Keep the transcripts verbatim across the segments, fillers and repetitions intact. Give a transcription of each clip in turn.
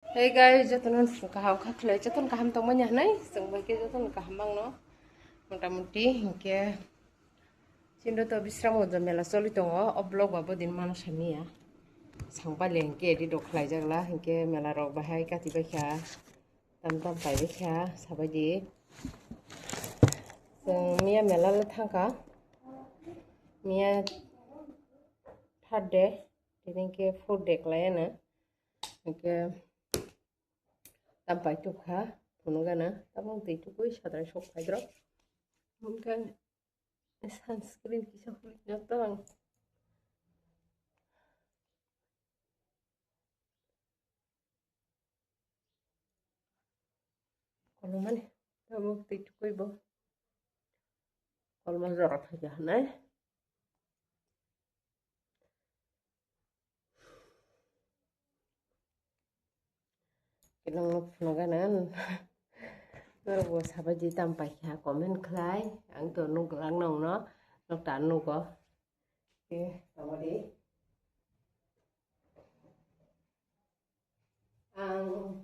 Hey guys, jotono kaham kha khlai, jotono kaham tongmani hanai, chwng bai khe jotono kaham mangno. Mota moti hinkhe chindo to Bisramganj mela choli tongo, o vlog ba bodin mano samiya. Sangpali hinkhe edit rok khlai jakla, hinkhe mela rok bahai kati bai kha, tam tam pai bai kha, sabai di. Chwng miya mela le thangkha, miya third day, tini hinkhe fourth day khlai ano, hinkhe tam pai tukha, phunuk gana, tabuk twi tukui sadrai sok phaidrok. Hinkhe sunscreen kisa hwnwi tong. Kolomani, tabuk twi tukui bo. Kolma jora phaikha hwnwi. Kilong no phunuk gana. Norok bo sabai di tam pai kha comment khlai. Ang to nuk lang nong no. Nok ta nugo. Ke, tamo di. Ang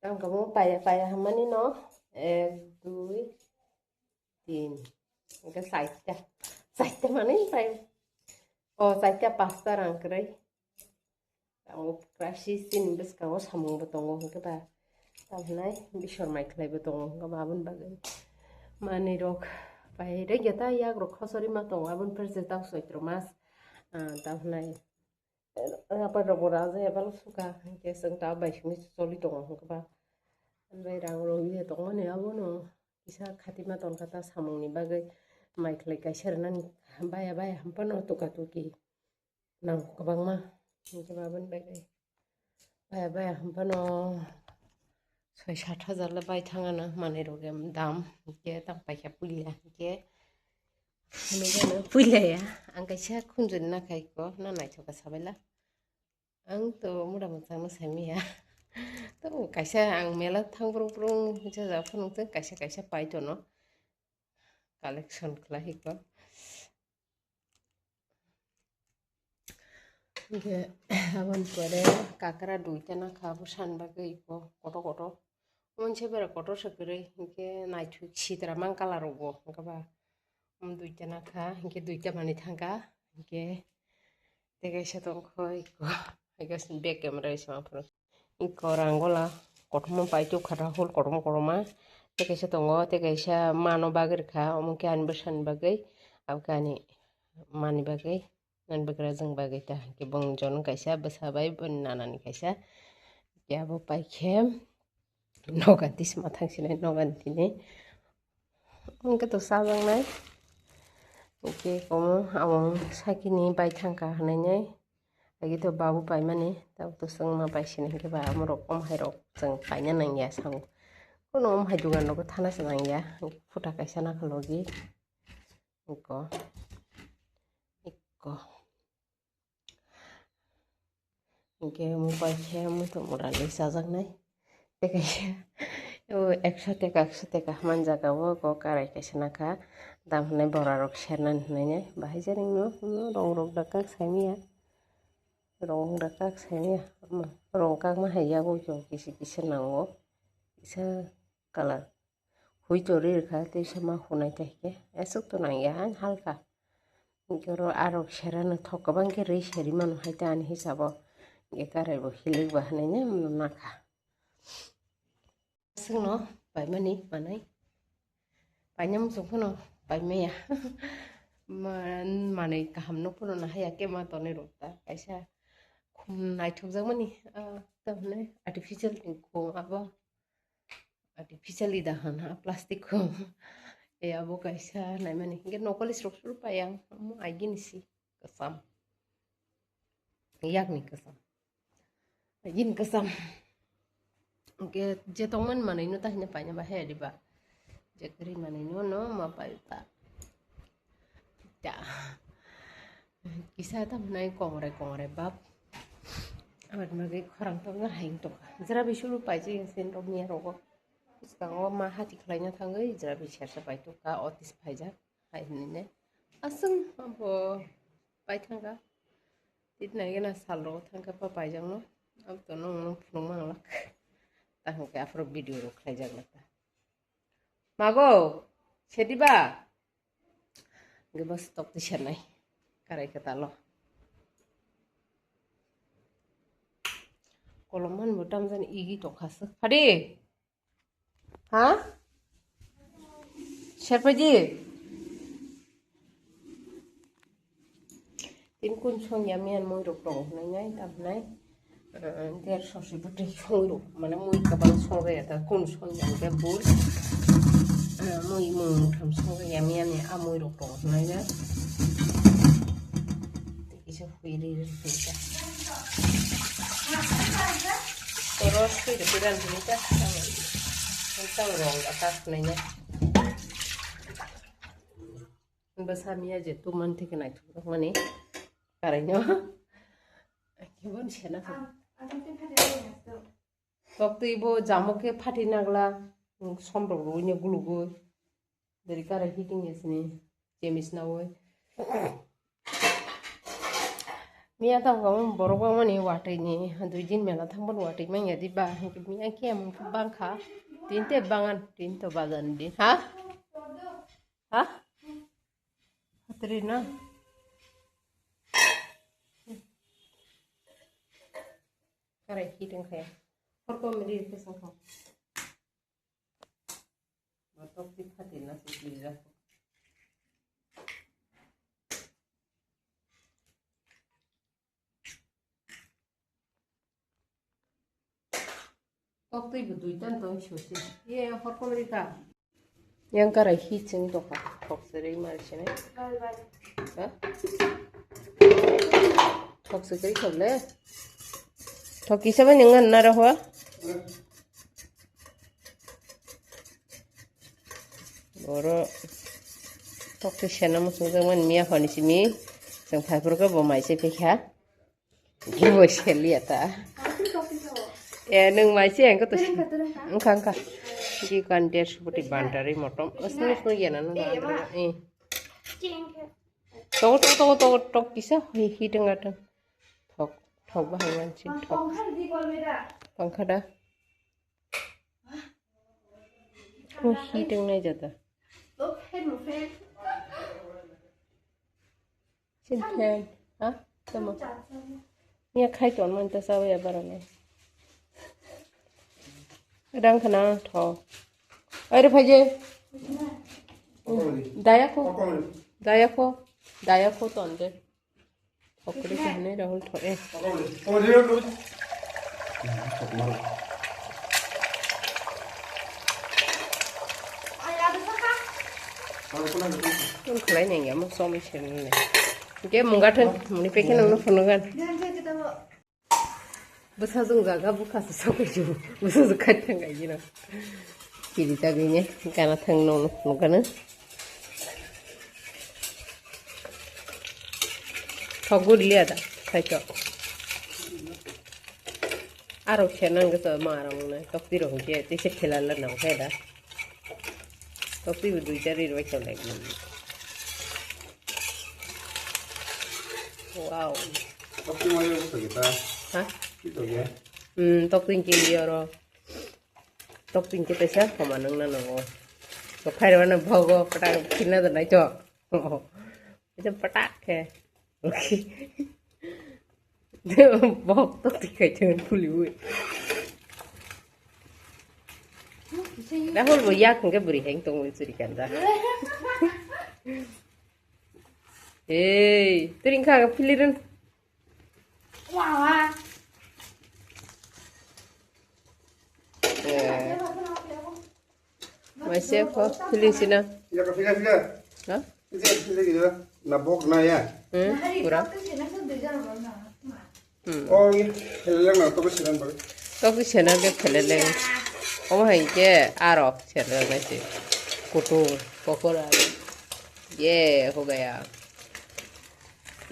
tam kamo paya paya hamani no. Ek, dui, tin. Hinkhe saita. Saita mani pai. O saita pasta rang kwrwi. Ang class six ni bwskango samung bo tongo hinkhe ba. Tamhinai bisor mai khlai bo tongo hinkhe ba aboni bagwi. Manwi rok pai rega ta yak rok khosori ma tongo aboni pore se ta soitro mas. Ah, tamhinai. Apa rok bo raja ya balo suka hinkhe chwng ta bai simi choli tongo hinkhe ba. Bai rang rok ye tongmani abono. Kisa khatima tonkha ta samungni bagwi mai khlai kaisa rwnani baya baya hampano tuka tuki nang kwbangma hinkhe baboni bagwi baya baya hampano soi sat hajar le bai thangano manwi rok em dam hinkhe tang paikha puila hinkhe hinwi gano puila ya ang kaisa khunjuni nakhai ko na naithoka sabaila. Ang to mura mwchangno saimaya. To kaisa ang mela thang brung brung jaga phunuk tong kaisa kaisa pai tono collection khlai ko. Hinkhe aboni pore kakra duita nakha bwsani bagwi iko kotor kotor. Monse bera kotor se kwrwi hinkhe naithok sitra mang colour rogo hinkhe ba. Duita nakha hinkhe duita manwi thangkha hinkhe tei kaisa tongkho iko iko back camera bai se ma phuru iko rang gola kotorma pai tubkha hul kotorma kotorma tei kaisa tongo tei kaisa mano bagwi rwkha omo khe ani bwsani bagwi abo khe ani mani bagwi. Nang bwkrajwng bagwi ta hinkhe bong jono kaisa bwsa bai boni nanani kaisa hinkhe abo paikhe nogan tisma thangsinai nogan tini hinkhe to chajaknai hinkhe komo abo sakini bai thangkha hwnwi nai agi to babu paimani tabuk to chwngma paisini hinkhe ba amorok om hairok chwng paina nangya sango kono om hai dugan rogo thana se nangya hinkhe phuta kaisa nakha logi. Iko. Iko. Hinkhe mobile khe muitu mura le chajaknai. Tei kaisa o ekso teka, ekso teka manjak abo, iko karai kaisa nakha. Dam hinwi bora rok sernani hinwi nai. Bahai jani no, no rong rok da kak saimaya. Rong da kak saimaya. Rong kakma hai yago kisi kisi nango. Kisa colour. Hui chori rwkha tei sama hunai tai khe aswk to nangya ang halka. Hinkhe oro arok serano thok kwbang khe rwi seri mano hai ta ani hisabo. Hinkhe karai bo hilik ba hinwi nw nakha. Aswkno paimani manwi. Paina muchung phano paimaya. Ma-, manwi kaham no phano nahaya khe ma tonwi rwkha. Kaisa khum naithokjakmani, ah, tamhinai artificial ni khum abo. Artificially da hwn ha plastic khum. E abo kaisa naimani. Hinkhe nokoli srok srok pai ang. Omo agini si kwcham. Yakni kwcham. Agini kwcham. Hinkhe je tongmani manwi no ta hino paina ba he diba. Je kwrwi manwi no no ma pai ta. Ta. Kisa tamo nai kongrai kongrai bab. Aboni bagwi khorang tongna hai wng tongkha. Jera bisuru paijak ya sen rok miya rogo. Bwskango ma hati khlaina thangwi jera bi sersa pai tongkha, otis phaijak hai hinwi nai. Aswng abo pai thangkha. Titna gena sal rogo thangkha pa paijakno. Abo to nong nong phunuk manglak. Hwnkhe aphuru video rok khlaijak nai ta. Mago, sediba? Hwnkhe bo stock twi sernai. Karai kwtalo. Kolom man bo tamjani igi tongkha se. Phadi? Ha? Serpaji? Tin kun song ya miyan mui rok tong nai nai tam nai. Eh, der so si bwtwi song rok mane mui kabang song ya ta kun song ya ke bur. Eh, mui mung tham song ya miyan ya mui rok tong nai nai. Kisa hui ri ri ri ta. Toro sui ri ri ri ta. Tang rong da ta nai nai. Bwsa miya je tu man thik nai thuk mani. Karai no. Kibon sena kha. Tok twi bo jamo khe phathi nagla. Som rok rwi no gulugwi. Dari karai heating ya sini. Jemis na oi. Miya tang kamo borok bangmani watwi ni. Dui din mela thang ban watwi manya di ba. Miya khe amung bang kha. Tin te bangan. Tin to bazan din. Ha? Ha? Hatri na? Karai heating khe. Horko mili khe sangkha. Matok ti phati na si kiri ra. Tok twi bo dui tan tong sio se. Ye horko mili ka. Yang karai hi cheng tokha. Thok se rei mar sene. Ha? Thok se kari thok le. Thok kisa ba nang na ra hwa? Oro thok se sena mo sung jang man miya honi simi. Jang phai phur ka bo mai se pekha. Gibo seliya ta. E, nung mai se ang ko to. Engka, engka. Gi kan der subuti bandari motom. Osno osno yana nung bandari. Eh. Tok, tok, tok, tok, tok, kisa hi, hi teng ateng. Thok, thok ba hai man si thok. Pangkha da. Ko hi teng nai jata. Sin fan. Ha? Tamo. Nya khai ton man ta sawi ya barane. Rang khana tho. Ai re phaje. Daya ko. Daya ko. Daya ko ton de. Okri ko ne Rahul tho e. Tun khlai nang ya mo som se ne. Ke munga thang muni pekhe nang no phunu gan. Bwsajwk jaga bwkha se sokaisu. Bwsajwk khaithang gaijino. Kiri jagwini gana thang nung nukgano. Thok gurliya da, khaito. Aro khe nang gasa ma rang nai, tok tiro hwnkhe, tise khela la nang khe da. Tok twi bo dui chari rwbai khe lai. Wow. Tok twi ma yo ko ta. Ha? Ki to ya? Hmm, tok twi ki yo ro. Tok twi ki pesa koma nang na no. To khai ro na bhogo pata khinna da nai to. Pata khe. Okay. Bok tok twi khai thang puli ui. Rahul bo yak hwnkhe bwrwi hai tongwi chwri kanda. Ei, tring kha philirin. Eh. Maise kho, feeling sina. Iya ka fila fila. Ha? Iya fila gitu. Na bok na ya. Hmm, pura. Hmm. Oh, ini fila na to sina bak. To ki sina ke fila le. Omo hai ke aro sina na si. Kutung, pokora. Ye, ho gaya.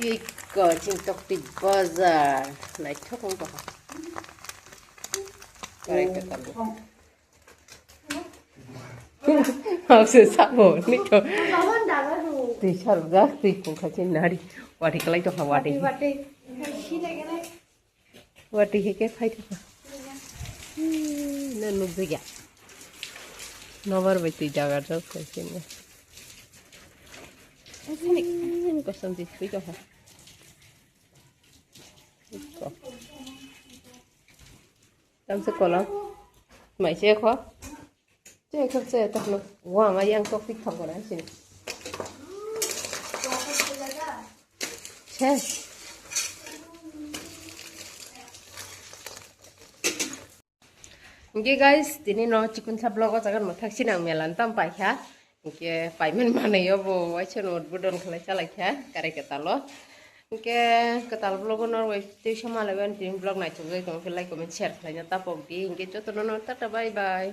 Iko, chintok tik bazar. Nai thok ko. Karai ka talu. Hapse sabo ni to. Twi sal jak twi kung kha chin nari. Wati kalai to ha wati. Wati, wati. Wati he ke khai to. Nukjakya. Nobar bai twi dagar jak khaisini. Kosong twi twi tongkha. Tamse kolom. Mai se kho. Se kho se tak no. Wa ma yang tok tik thok na sini. Ses. Hingke guys, tini no chikon sa vlog o jaga no thak sini ang melan tam paikha. Hingke payment manai o bo waisa no udbodon khlai chalai kha kare kwtal o. Hingke kwtal vlog o no wai tei sama laiban tini vlog naitok jai tong khe like comment share khlai na tapok di. Hingke joto no no tata bye bye.